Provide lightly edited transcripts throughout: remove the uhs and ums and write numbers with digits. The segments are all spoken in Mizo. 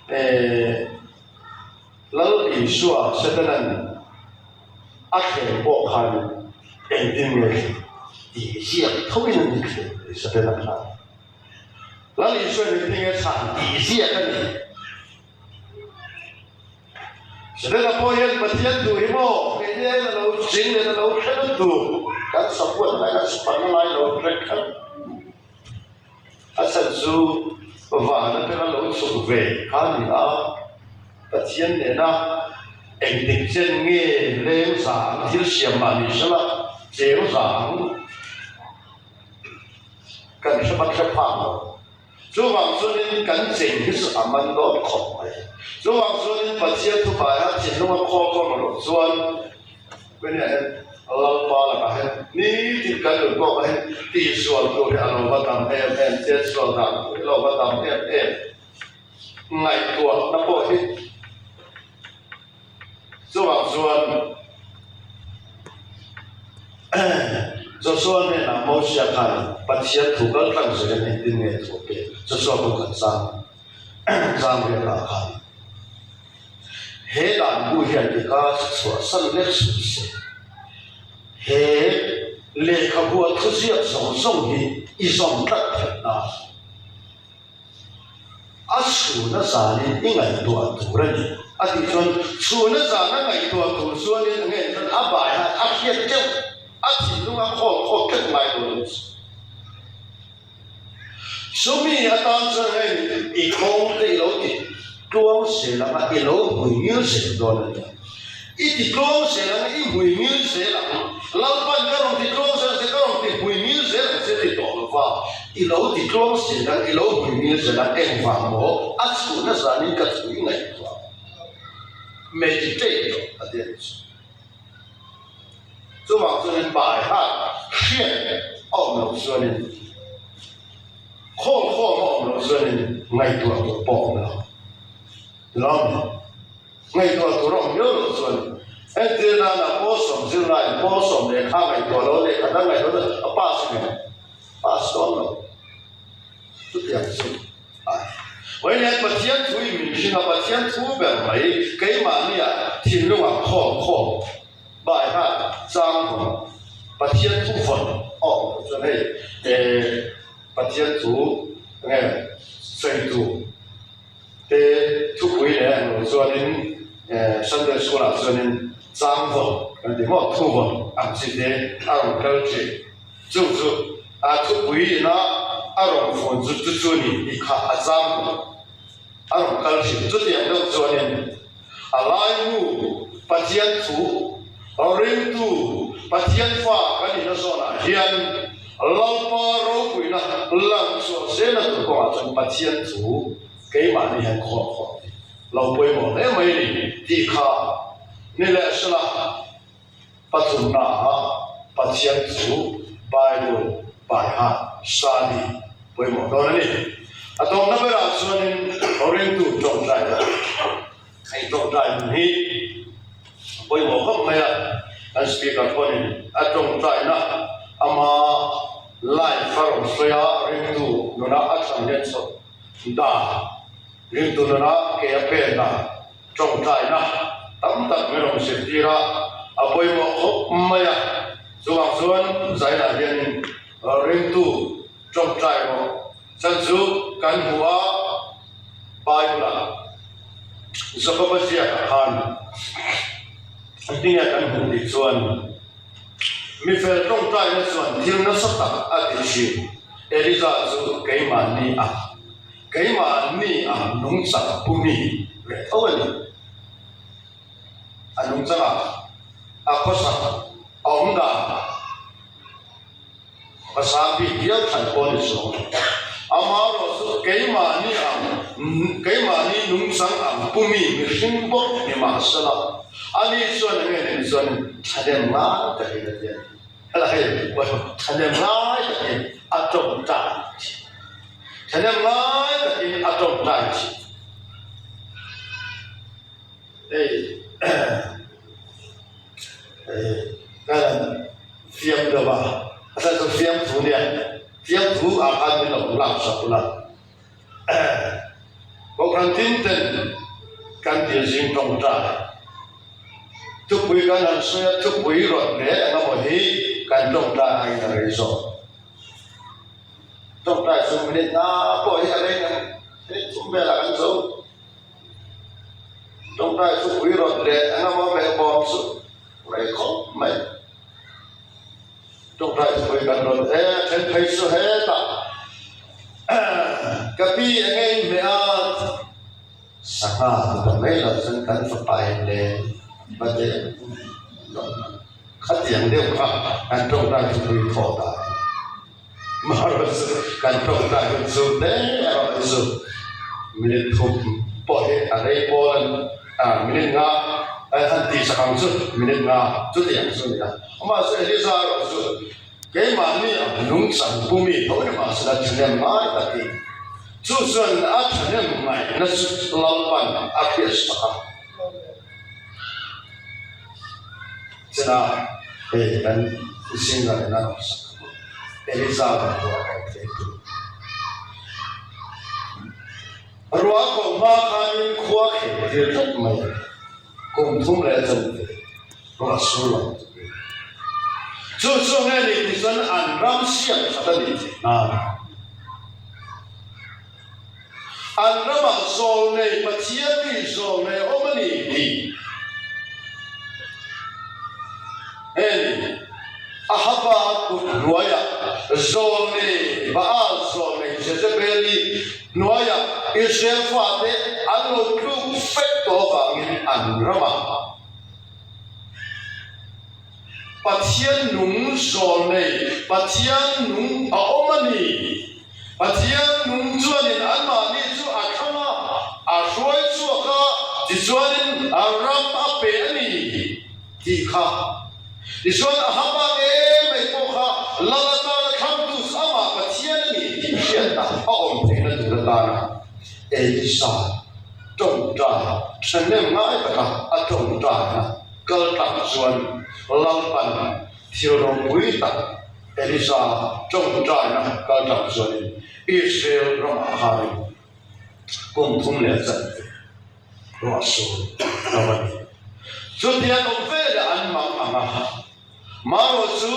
Eh, Lal Isua Setana'n a thleng pawh khan engtin nge thleng tih ziak thoin a ni thleng ni Setana khan. Lal Isua'n engtin nge chhan tih ziak a ni. Setana pawh hian Pathian thu hi maw keini aiin a lo ching leh a lo hre lutuk kan sapuat lai kan sapanna lai lo hre khat. A chhan chu van atanga lo chhuk ve kha a ni a, Pathian nena engtik chen nge leng zang thil siam mah ni sela cheng zang kan hre hman hre phak lo. Chuvang chuanin kan cheng hi chu a man dawn khawp mai. Chuvang chuanin Pathian thubaia thinlunga khawl khawm loh chuan Lalpa lakah hian nitin kan nun pawh hian tihsual tur hi a lo va tam em em, chetsual dan tur hi a lo va tam em em. Ngaihtuahna pawh hi chuvang chuan Joshua hnenah Mosia khan Pathian thu kal tlang zelin engtin nge thu a pek? Joshua pawh kan chang chang riatah khan. He dan bu hian i ka chhuah san lek suh se. He lehkhabua thuziak zawng zawng hi i zawm tlat theih nan a chhuna zanin i ngaihtuah tur a ni. A tih chuan chhuna zana ngaihtuah tur chuanin enge chuan a bai han a hriat deuh a thinlung a khawl khawk tlat ngai dawn a ni. Chumi atan chuan hei i kawng te i lo ti tluang zel ang a, i lo hmui ngil zel dawn a nia. I ti tluang zel ang a, i hmui ngil zel ang. Lalpan ka rawn ti tluang zel ang che, ka rawn ti hmui ngil zel ang che ti tawh lo va, i lo ti tluang zel ang, i lo hmui ngil zel ang, engvang maw a chhuna zanin ka thu i ngaihtuah meditate tawh a ti a ni chu. Chuvang chuanin bai hak hriat a awm loh chuanin khawl khawm a awm loh chuanin ngaihtuah tur pawh a awm lo. Lawm ngaihtuah tur a awm viau loh chuan entir nana pawl sawm zirlaiin pawl sawm lehkha ngaihtuah lo lehkha dang ngaihtuah lo a pass nge pass dawn lo. Chutiang chu a ni. Vawiin Pathian thu in min hring a, Pathian thu ber mai keimahnia thinlunga khawm khawm bai khan chang vawng Pathian thu vawn awm loh chuan hei eh Pathian thu nge sawitu te thupui leh ang loh chuanin eh Sunday school ah chuanin chang vawn kan ti maw thu vawn ang chi te a rawn kal thin. Chu chu a thupui ina a rawn fun chu chu chu ni tih kha a zam duh a rawn kal thin. Chutiang deuh chuanin a laimu Pathian thu ringtu Pathian fa kan inna zawnah hian Lalpa ropuina lang chhuah zela tur kawngah chuan Pathian thu keimahni hian khawn khawh hi lo pawimawh hle mai a ni tih kha ni leh sela. Pathumnaah Pathian chu Bible paiha sani pawimawh dawn a ni. A tawpna berah chuanin ringtu tawngtai dah hei tawngtai hun hi a pawimawh khawp mai a, kan speaker pawhin a tawngtaina ama life a rawn sawi a, ringtu nuna a thlan hian chawt dan, ringtu nuna ke a pen dan, Tawngtaina tam tak min rawn zirtir a, a pawimawh khawp mai a. Chuvang chuan Zainah hianin ringtu tawngtai rawh chan chu kan hmu a, Bible-ah Jakoba ziakah khan engtin nge kan hmuh tih chuan, Mi fel tawngtaina chuan thil nasa tak a ti thin, Elija chu keimahni a. Keimahni a nungchang pu mi ve tho a ni. A nungchangah a khawsak a awm dan a sang bik viau than pawh a ni zawng. Amaherawh chu keimahni ang keimahni nungchang ang pu mi mihring bawk ni mahsela ani chuan enge ni chuan thahnem ngai takin a ti a ni. Helai thahnem ngai takin a tawngtai thin. Thahnem ngai takin a tawngtai thin. Hei kan fiam deuh a, a chhan chu fiamthu nia, fiamthu ah khan min lo lak sak ula. Kohhran tin ten kan dil zing tawngtai. Thupui kan han sawi a, thupui rawt leh eng emaw hi kan tawngtai aiin a rei zawk. Tawngtai chu minute na pawh hi a rei ang, minute thum velah kan zo. Tawngtai thupui rawt leh eng emaw behbawm chu rei khawp mai. Tawngtai thupui kan rawt e, a then phei chu hetah ka pi enge inhmeh a. Sangha ti ta mai lo chuan kan fapa in le va deh khatiang deuh kha kan tawngtai thupui thawh dan a ni. Marawh chu kan tawngtai hun chu hle erawh hi chu minute thum pawh hi a rei pawl a ni a, minute nga han tih sak ang chu minute nga chutiang chu a ni a. Amah chu Eliza erawh chu Keimahni a nungchang pumi tho ni mahsela thahnem ngai takin chu chuan a thahnem ngaihna chu Lalpan a hriat sak a. Chena hei kan zing a ina rawn sak kha maw Eliza rawn ruah ko thei tur. Ruah ko hma khanin khua khel tir tlat mai a ni. Kum thum leh chanve ruah sur lo tur in. Chu chu nge ni tih chuan an ram siam that a nih theih nan an ramah zawlnei Pathian mi zawlnei awm a ni tih nge ni Ahaba kut hnuaiah zawlnei Baal zawlnei Jezebeli Hnuaiah Israel fate an lo tluk fek tawh avangin an ramah Pathian nung zawl nei, Pathian nung a awm a ni. Pathian nung chuanin anmahni chu a thlang a, a hruai chhuak a, tichuanin a ram a pe a ni tih kha. Tichuan a hama nge mai pawh kha lal atana thlangtu chu amah Pathian a ni tih hriatna a awm theihna tur atana Elisa tawngtai thahnem ngai taka a tawngtaina kal tak chuan Lalpan thil ropui tak Elisa tawngtaina kal tak chuanin Israel ramah khanin kum thum leh chanve ruah sur lo a ni. Chutiang awm ve leh an mang ang a, marawh chu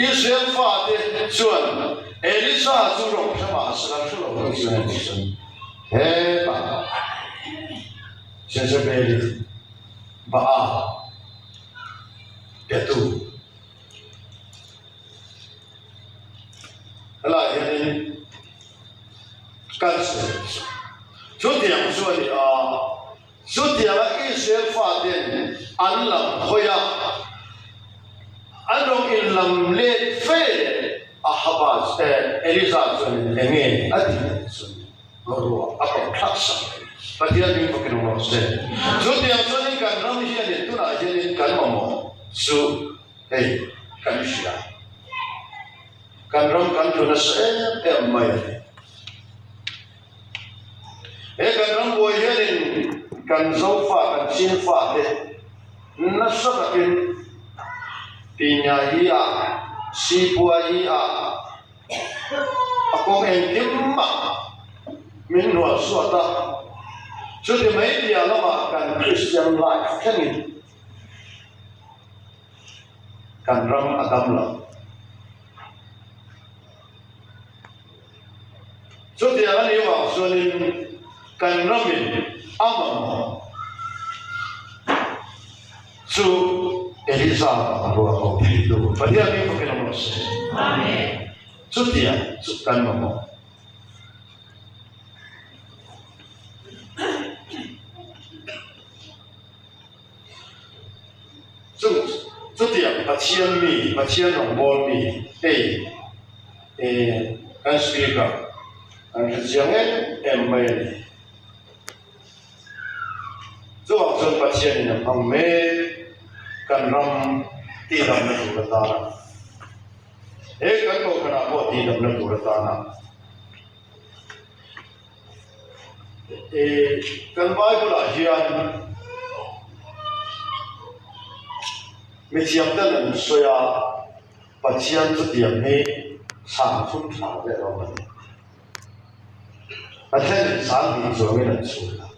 Israel fate chuan Elisa chu rawn hre mah se la hre lo ang chuan a ti chuan hetah Jezebeli Baal petu Helai hianin kan sawi chu chutiang chu a ni a, chutianga Israel faten an lam hawi a, an rawn inlam let fe leh Ahaba Eliza chuanin eng nge a tih leh chuan ruah a kawm thlak sak leh a ni. Pathian hming bawkin awm rawh se. Chutiang chuanin kan ram hianin tunah hianin kan mamawh chu Hei kan hria, kan ram kan tlu nasa em em mai a ni. He kan ram buai hianin kan Zofa, kan Chinfa te nasa takin Pinya hi a, Sipua hi a, a kawng engkim ah min hnual suat a, chuti mai piah lamah kan Kristian life thlengin Kan ram a dam lo. Chutiang a nih vang chuanin kan ramin a mamawh chu Eliza vang ruah ko thei tu Pathian hming fakin awm rawh se. Chutiang chu kan mamawh. Chu chutiang Pathian mi, Pathian rawngbâwl mi hei eh kan speaker kan hre chiang em em mai a ni. Chuvang chuan Pathianin a hmang mek kan ram tihdamna tur atana he kan kohhranah pawh tihdamna tur atana Kan Bible ah hian mithiam ten an sawi a, Pathian chutiang hi chhang thum thla vel a awm a ni. A thenin 2000 chuangin an chhut a.